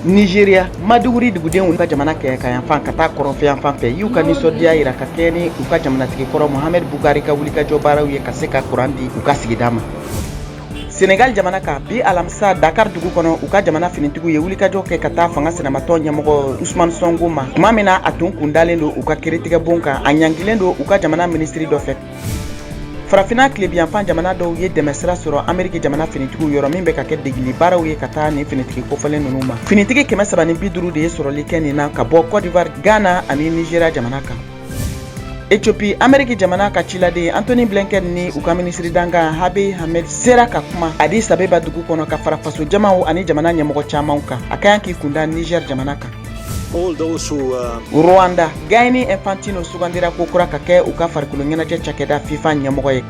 Nigeria, Maduguri dugudenw ka jamana kɛɲɛka yanfan ka taa kɔrɔnfɛ yanfan fɛ y'u ka nisɔndiya yira ka kɛɲɛ ni u ka jamanatigi kɔrɔ Mohamed Bukari ka wulikajɔ baaraw ye ka se ka kuran di u ka sigida ma. Senegal jamana kan, bi alamisa, Dakar dugu kɔnɔ, u ka jamana finitigiw ye wulikajɔ kɛ ka taa fanga sinamatɔn ɲɛmɔgɔ Usman Sonko ma, tuma min na a tun kun dalen don u ka kiritigɛbon kan, a ɲangilen don u ka jamana minisiri dɔ fɛ. Farafinna tilebiyanfan jamana dɔw ye dɛmɛsira sɔrɔ Ameriki jamana finitigiw yɔrɔ, min bɛ ka kɛ degeli baaraw ye ka taa nin finitigi kofɔlen ninnu ma. Finitigi 350 de ye sɔrɔli kɛ nin na ka bɔ Cote d'Ivoire, Ghana ani Nigeria jamana kan. Ethiopie, Ameriki jamana ka ciladen Antony Blinken ni u ka minisiri dankan Abiy Ahmed sera ka kuma Addis Abeba dugu kɔnɔ ka fara faso jamaw ani jamana ɲɛmɔgɔ camanw kan. A ka kan k'i kunda Niger jamana kan. All those who Rwanda, Gianni Infantino sugandira ko kura ka kɛ u ka farikolo ɲɛnajɛ cakɛda FIFA ɲɛmɔgɔ ye.